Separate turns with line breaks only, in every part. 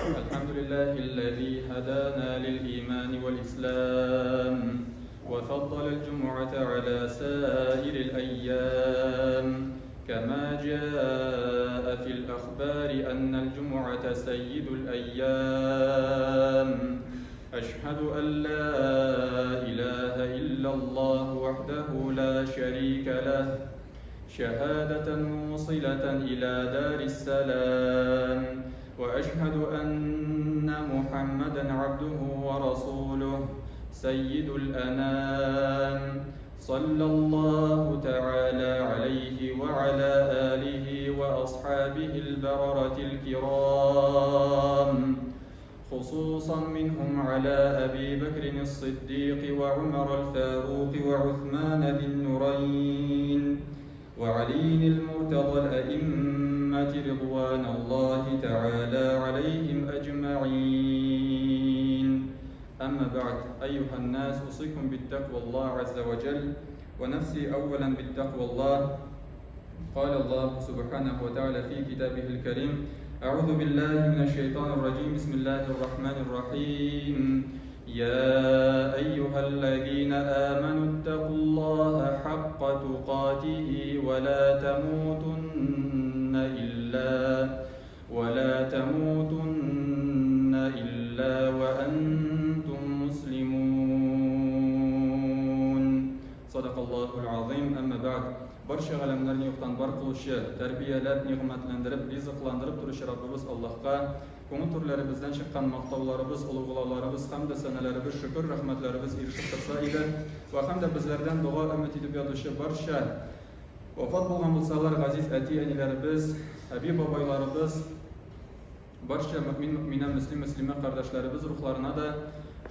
الحمد لله الذي هدانا للإيمان والإسلام وفضل الجمعة على سائر الأيام كما جاء في الأخبار أن الجمعة سيد الأيام أشهد أن لا إله إلا الله وحده لا شريك له شهادة موصلة إلى دار السلام وأشهد أن محمدا عبده ورسوله سيد الأنام صلى الله تعالى عليه وعلى آله وأصحابه البررة الكرام خصوصا منهم على أبي بكر الصديق وعمر الفاروق وعثمان ذي النورين وعلي المرتضى الأئمة رضوان الله تعالى عليهم أجمعين أما بعد أيها الناس أوصيكم بالتقوى الله عز وجل ونفسي أولا بالتقوى الله قال الله سبحانه وتعالى في كتابه الكريم أعوذ بالله من الشيطان الرجيم بسم الله الرحمن الرحيم يا أيها الذين آمنوا اتقوا الله حق تقاته ولا تموتن إلا ولا تموتن إلا وأنتم مسلمون صدق الله العظيم أما بعد Барча галәмнәрне юктан бар кылучы, тәрбияләп, нигъмәтләндереп, ризыкландырып торучы Раббыбыз Аллаһка, күңел түрләребездән чыккан мактауларыбыз, олуглауларыбыз, хәмде-сәналәребез, шөкер-рәхмәтләребез ирешеп торса иде, вә һәм дә безләрдән дога өмет итеп ятучы барча вафат булган булсалар, газиз әти-әниләребез, әби-бабайларыбыз, Барча мөэмин-мөэминә, мөслим-мөслимә кардәшләребез рухларына да,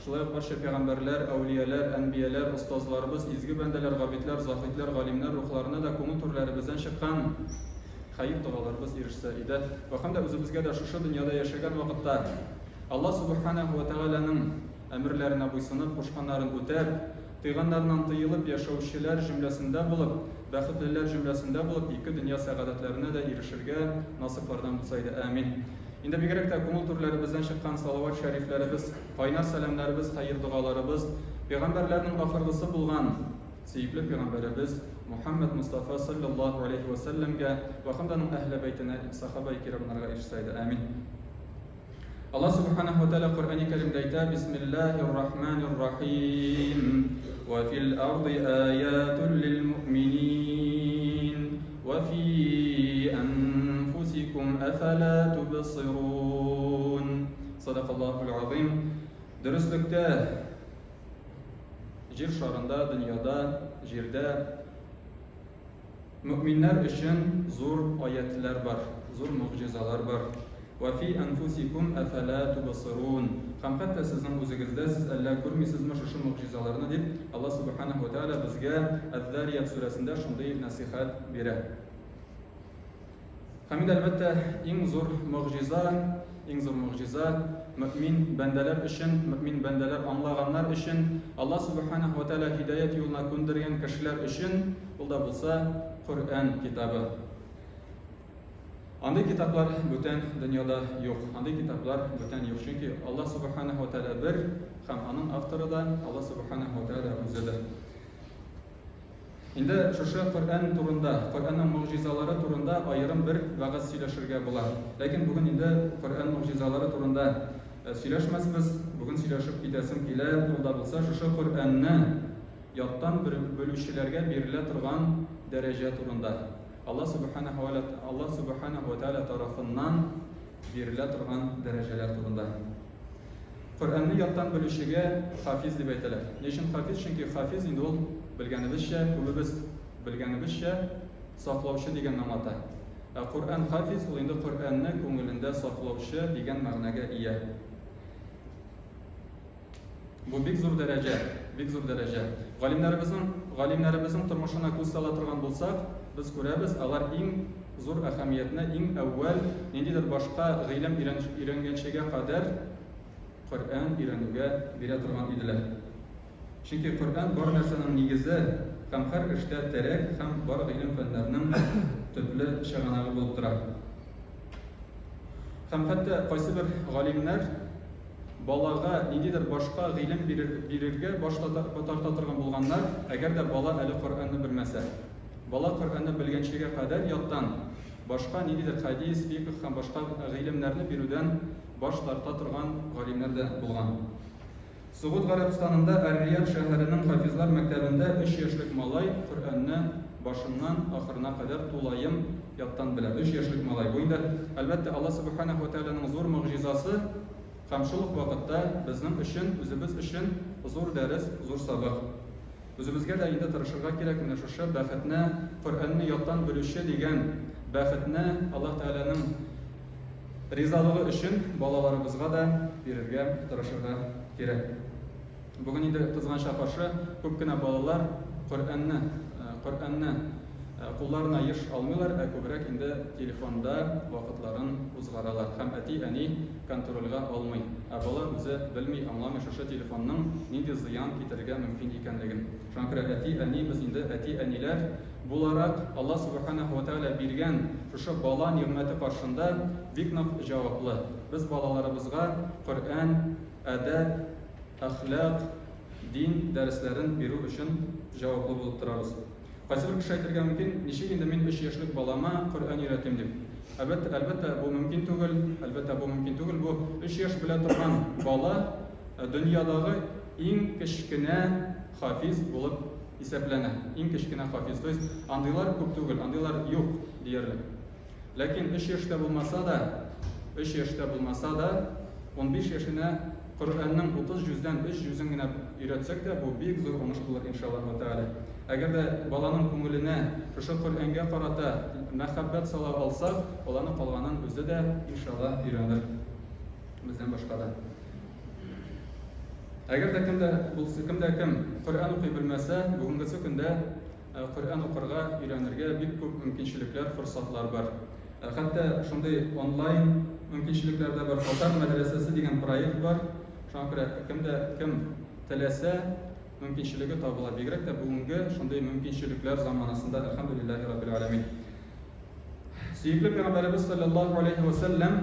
шулай ук барча пәйгамбәрләр, әүлияләр, әнбияләр, остазларыбыз, изге бәндәләр, габидләр, заһидләр, галимнәр рухларына да күңел түрләребездән чыккан хәер догаларыбыз ирешсә иде. Вә һәм дә үзебезгә дә шушы дөньяда яшәгән вакытта Аллаһ Сүбхәнәһү вә Тәгаләнең әмерләренә буйсынып, кушканнарын үтәп, Тыйганнарыннан тыелып яшәүчеләр җөмләсендә булып, бәхетлеләр җөмләсендә булып, ике дөнья сәгадәтләренә дә ирешергә насыйплардан булса иде. Әмин. Инде бигрәк тә күңел түрләребездән чыккан салават шәрифләребез, кайнар сәламнәребез, хәер-догаларыбыз, пәйгамбәрләрнең ахыргысы булган сөекле пәйгамбәребез Мухәммәд Мостафа салләллаһу галәйһи вә сәлләмгә вә һәм дә аның әһле бәйтенә, сахабаи кирамнарга ирешсә иде. Әмин. Аллаһ Субханаһу ва Тааля Коръәни Кәримдә әйтә, Бисмиллаһир Рахманир Рахим. Ва фил арди аятун лил муъминин ва фи анфусикум афала тубсирун. Садакаллахул азим. Дөреслектә җир шарында, дөньяда, җирдә Мөэминнәр өчен зур аятьләр бар, зур могҗизалар бар. Вә фи әнфусикум әфәлә тубсырун. Һәм хәтта сезнең үзегездә сез әллә күрмисезме шушы могҗизаларны, дип Аллаһ Сүбхәнәһү вә Тәгалә безгә Әз-Зарият сүрәсендә шундый нәсыйхәт бирә. Һәм инде, әлбәттә, иң зур могҗиза, иң зур могҗиза, мөэмин бәндәләр өчен, мөэмин бәндәләр аңлаганнар өчен, Аллаһ Сүбхәнәһү вә Тәгалә һидаять юлына күндергән кешеләр өчен, ул да булса, Коръән китабы. Андый китаплар бүтән дөньяда юк. Андый китаплар бүтән юк. Чөнки Аллаһ Сүбхәнәһү вә Тәгалә бер һәм аның авторы да Аллаһ Сүбхәнәһү вә Тәгалә үзедер. Инде шушы Коръән турында, Коръәннең могҗизалары турында аерым бер вәгазь сөйләшергә була. Ләкин бүген инде Коръән могҗизалары турында э, сөйләшмәсбез. Бүген сөйләшеп китәсем килә, ул да булса шушы Коръәнне яттан белүчеләргә бирелә торган дәрәҗә турында. Алла субханаһу ва Алла субханаһу ва тааля тарафыннан бирелә торган дәрәҗәләр турында. Коръәнне яттан белүчегә хафиз дип әйтәләр. Ни өчен хафиз? Чөнки хафиз инде ул, белгәнебезчә, күбебез белгәнебезчә, саклаучы дигәнне аңлата. Ә Коръән хафиз ул инде Коръәнне күңелендә саклаучы дигән мәгънәгә ия. Бу бик зур дәрәҗә, бик зур дәрәҗә. Галимнәребезнең галимнәребезнең тормышына күз сала торган булсак, без күрәбез, алар иң зур әһәмиятне иң әүвәл ниндидер башка гыйлем өйрәнгәнчегә кадәр Коръән өйрәнүгә бирә торган иделәр. Чөнки Коръән бар нәрсәнең нигезе һәм һәр эштә терәк һәм бар гыйлем фәннәрнең төпле чыганагы булып тора. Һәм хәтта кайсыбер галимнәр балага ниндидер башка гыйлем бирергә баш тарта торган булганнар, әгәр дә бала әле Коръәнне белмәсә. Бала Коръәнне белгәнчегә кадәр яттан башка ниндидер хәдис, фикх һәм башка гыйлемнәрне бирүдән баш тарта торган галимнәр дә булган. Согуд Гарәбстанында Әр-Рияд шәһәренең хафизлар мәктәбендә өч яшьлек малай Коръәнне башыннан ахырына кадәр тулаем яттан белә. Өч яшьлек малай. Бу инде, әлбәттә, Алла Сүбхәнәһү вә Тәгаләнең зур могҗизасы һәм шул ук вакытта безнең өчен, үзебез өчен зур дәрес, зур сабак. Үзебезгә дә инде тырышырга кирәк менә шушы бәхетне, Коръәнне яттан белүче дигән бәхетне Аллаһ Тәгаләнең ризалыгы өчен балаларыбызга да бирергә тырышырга кирәк. Бүген инде кызганычка каршы күп кенә балалар Коръәнне, Коръәнне кулларына еш алмыйлар, ә күбрәк инде телефонда вакытларын узгаралар һәм әти-әни контрольгә алмый. Ә бала үзе белми, аңламый шушы телефонның нинди зыян китерергә мөмкин икәнлеген. Шуңа күрә әти-әни, без инде әти-әниләр буларак Алла Субханаһу ва Тәгалә биргән шушы бала нигъмәте каршында бик нык җаваплы. Без балаларыбызга Коръән, әдәп, әхлак, дин дәресләрен бирү өчен җаваплы булып торабыз. Кайсыбер кеше әйтергә мөмкин, ничек инде мин өч яшьлек балама Коръән өйрәтим дип. Әлбәттә, әлбәттә, бу мөмкин түгел, әлбәттә, бу мөмкин түгел. Бу өч яшь белә торган бала дөньядагы иң кечкенә хафиз булып исәпләнә. Иң кечкенә хафиз. То есть андыйлар күп түгел, андыйлар юк диярлек. Ләкин өч яшьтә булмаса да, өч яшьтә булмаса да, 15 яшенә Коръәннең 30 җүздән өч җүзен генә өйрәтсәк тә, бу бик зур уңыш булыр, иншаллаһу тәгалә. Әгәр дә баланың күңеленә шушы Коръәнгә карата мәхәббәт сала алсак, ул аны калганын үзе дә, иншалла, өйрәнер. Бездән башка да. Әгәр дә кем дә булса, кем дә кем Коръән укый белмәсә, бүгенгесе көндә Коръән укырга өйрәнергә бик күп мөмкинчелекләр, форсатлар бар. Хәтта шундый онлайн мөмкинчелекләр дә бар. Татар мәдрәсәсе дигән проект бар. Шуңа күрә кем дә кем теләсә, мөмкинчелеге табыла. Бигрәк тә бүгенге шундый мөмкинчелекләр заманасында, әлхәмдүлилләһи раббил аләмин. Сөекле пәйгамбәребез саллаллаһу алейхи ва сәлләм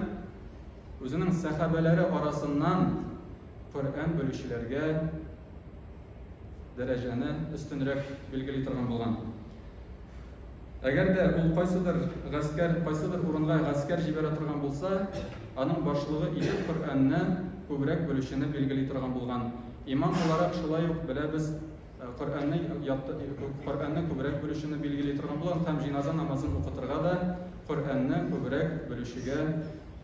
үзенең сәхабәләре арасыннан Коръән белүчеләргә дәрәҗәне өстенрәк билгели торган булган. Әгәр дә ул кайсыдыр гаскәр, кайсыдыр урынга гаскәр җибәрә торган булса, аның башлыгы итеп Коръәнне күбрәк белүчене билгели торган булган. Имам буларак шулай ук беләбез, э, Коръәнне Коръәнне күбрәк белүчене билгели торган булган һәм җиназа намазын укытырга да Коръәнне күбрәк белүчегә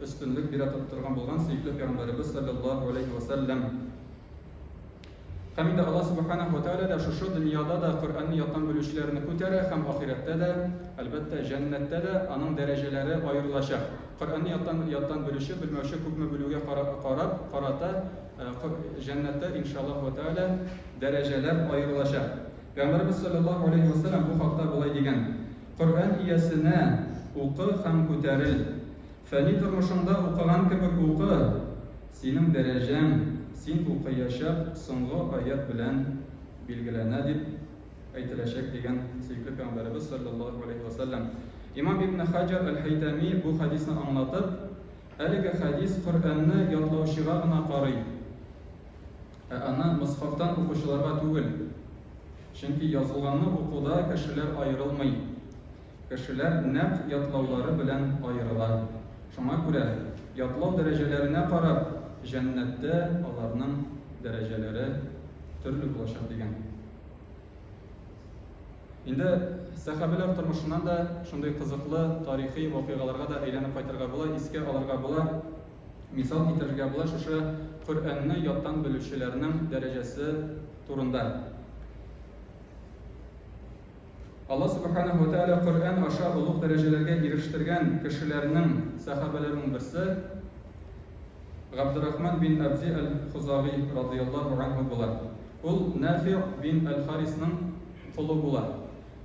өстенлек бирә торган булган сөекле пәйгамбәребез саллаллаһу алейхи ва сәлләм. Һәм инде Аллаһ Субханаһу ва Тәгалә дә шушы дөньяда да Коръәнне яттан белүчеләрне күтәрә һәм ахирәттә дә, әлбәттә, җәннәттә дә аның дәрәҗәләре аерылачак. Коръәнне яттан яттан белүче, белмәүче күпме белүгә карап, карата җәннәттә иншаллаһ ва Тәгалә дәрәҗәләр аерылачак. Пәйгамбәребез саллаллаһу алейһи ва сәлләм бу хакта болай дигән: Коръән иясенә укы һәм күтәрел. Фәни тормышыңда укыган кебек укы, синең дәрәҗәң син укыячак соңгы аять белән билгеләнә, дип әйтеләчәк, дигән сөекле пәйгамбәребез салләллаһу галәйһи вә сәлләм. Имам Ибне Хаҗар әл-Хәйтәми бу хәдисне аңлатып, Әлеге хәдис Коръәнне ятлаучыга гына карый, ә аны мосхафтан укучыларга түгел. Чөнки язылганны укуда кешеләр аерылмый. Кешеләр нәкъ ятлаулары белән аерыла. Шуңа күрә, ятлау дәрәҗәләренә карап, җәннәттә аларның дәрәҗәләре төрле булачак, дигән. Инде сәхабәләр тормышыннан да шундый кызыклы тарихи вакыйгаларга да әйләнеп кайтырга була, искә алырга була, мисал китерергә була шушы Коръәнне яттан белүчеләрнең дәрәҗәсе турында. Алла Сүбхәнәһү вә Тәгалә Коръән аша олуг дәрәҗәләргә ирештергән кешеләрнең, сәхабәләрнең берсе Габдеррахман бин Әбзи әл-Хузагый радыяллаһу анһу була. Ул Нафи' бин әл-Харисның колы була.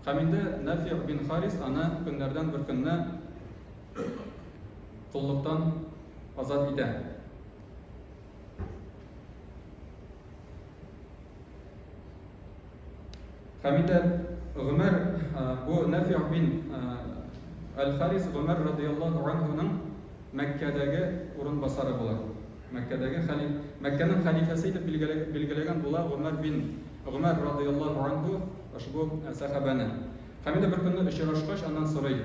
Һәм инде Нафи' бин Харис аны көннәрдән бер көнне коллыктан азат итә. Һәм инде Гомәр, бу Нафи' бин Әл-Харис Гомәр радыяллаһу анһуның Мәккәдәге урынбасары була. Мәккәдәге хәли, Мәккәнең хәлифәсе итеп билгеләгән була Гомәр бин Гомәр радыяллаһу анһу ошбу сәхабәне. Һәм инде бер көнне очрашкач аннан сорый: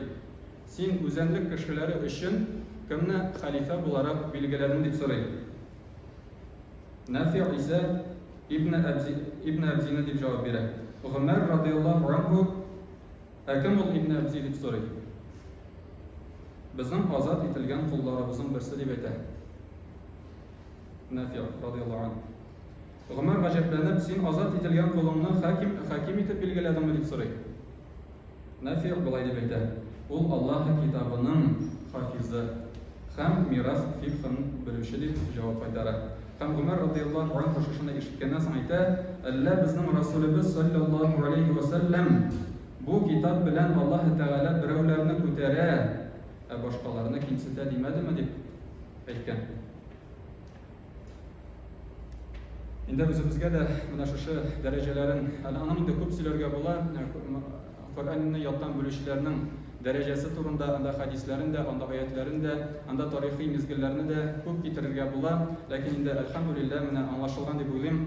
"Син үзәнлек кешеләре өчен кемне хәлифә буларак билгеләдең?" дип сорый. Нафи исә Ибн Әбзи, Ибн Әбзине дип җавап бирә. Гомәр радыяллаһу анһу Ә кем ул Ибн Әбзи дип сорый. Безнең азат ителгән колларыбызның берсе дип әйтә. Нафи радыяллаһу анһу. Гомәр гаҗәпләнеп, син азат ителгән колыңны хаким, хаким итеп билгеләдеңме дип сорый. Нафи болай дип әйтә. Ул Аллаһ китабының хафизы һәм мирас фикхын белүче дип җавап кайтара. Һәм Гомәр радыяллаһу анһу шушыны ишеткәннән соң әйтә, Әллә безнең Расулебез салләллаһу алейһи вә сәлләм бу китап белән Аллаһы Тәгалә берәүләрне күтәрә, ә башкаларны кимсетә димәдеме дип әйткән. Инде үзебезгә дә менә шушы дәрәҗәләрен, әле аның инде күп сөйләргә була, Коръәнне яттан белүчеләрнең дәрәҗәсе турында, анда хәдисләрен дә, анда аятьләрен дә, анда тарихи мизгелләрне дә күп китерергә була. Ләкин инде, әлхәмдүлилләһ, менә аңлашылган дип уйлыйм,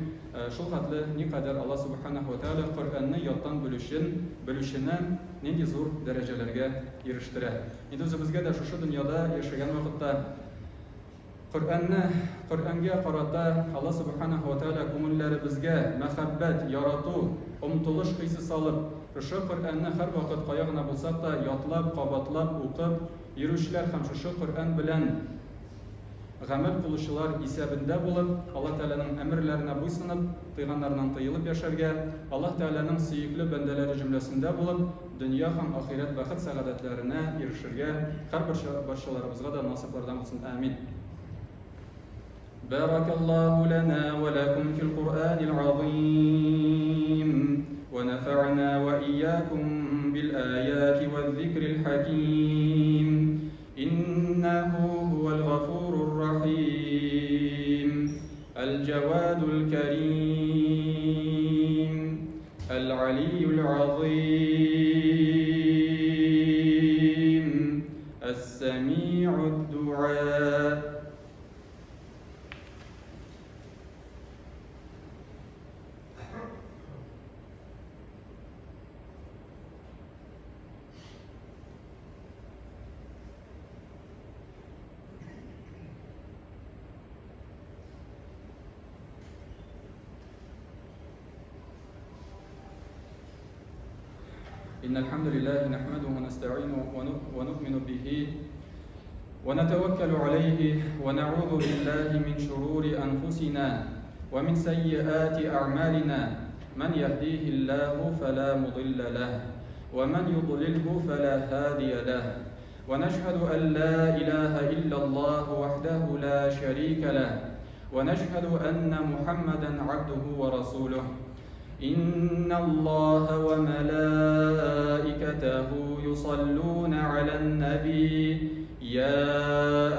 шул хәтле никадәр Аллаһ Сүбхәнәһү вә Тәгалә Коръәнне яттан белүчен, белүчене нинди зур дәрәҗәләргә ирештерә. Инде үзебезгә дә шушы дөньяда яшәгән вакытта, Коръәнне, Коръәнгә карата Алла Сүбхәнәһү вә Тәгалә күңелләребезгә мәхәббәт, ярату, омтылыш хисе салып, шушы Коръәнне һәрвакыт кая гына булсак та ятлап, кабатлап укып йөрүчеләр һәм шушы Коръән белән гамәл кылучылар исәбендә булып, Алла Тәгаләнең әмерләренә буйсынып, тыйганнарыннан тыелып яшәргә, Аллаһ Тәгаләнең сөекле бәндәләре җөмләсендә булып, дөнья һәм ахирәт бәхет-сәгадәтләренә ирешергә һәрбер барчаларыбызга да насыйплардан булсын. Амин. Бәракаллаһу лана ва лакум фил Куръанил азим ва нафа'на ва iyyakum бил аяти ваз зикрил хаким. Иннаху хуал гафурур рахим. Аль-Джавадул Карим. العلي العظيم السميع الدعاء. إن الحمد لله نحمده ونستعينه ونؤمن به ونتوكل عليه ونعوذ بالله من شرور أنفسنا ومن سيئات أعمالنا من يهديه الله فلا مضل له ومن يضلله فلا هادي له ونشهد أن لا إله إلا الله وحده لا شريك له ونشهد أن محمدا عبده ورسوله إن الله وملائكته يصلون على النبي يا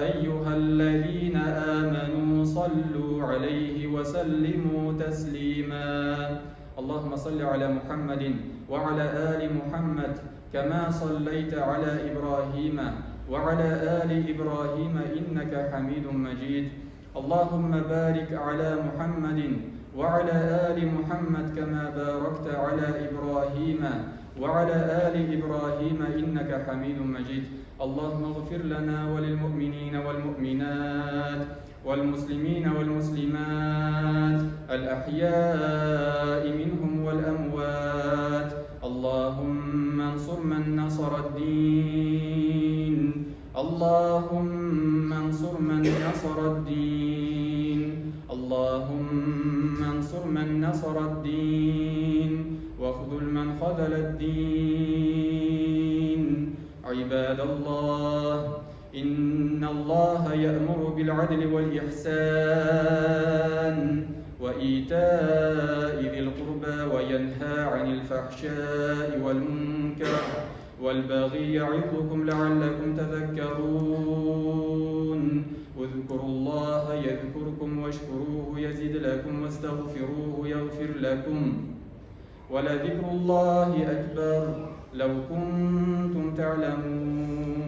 أيها الذين آمنوا صلوا عليه وسلموا تسليما اللهم صل على محمد وعلى آل محمد كما صليت على إبراهيم وعلى آل إبراهيم إنك حميد مجيد اللهم بارك على محمد وعلى آل محمد كما باركت على إبراهيم وعلى آل إبراهيم إنك حميد مجيد اللهم اغفر لنا وللمؤمنين والمؤمنات والمسلمين والمسلمات الأحياء منهم والأموات اللهم انصر من نصر الدين اللهم انصر من نصر الدين اللهم انصر من نصر الدين واخذل من خذل الدين عباد الله إن الله يأمر بالعدل والإحسان وإيتاء ذي القربى وينهى عن الفحشاء والمنكر والبغي يعظكم لعلكم تذكرون اذكروا الله يذكركم واشكروه يزد لكم واستغفروه يغفر لكم ولذكر الله أكبر لو كنتم تعلمون.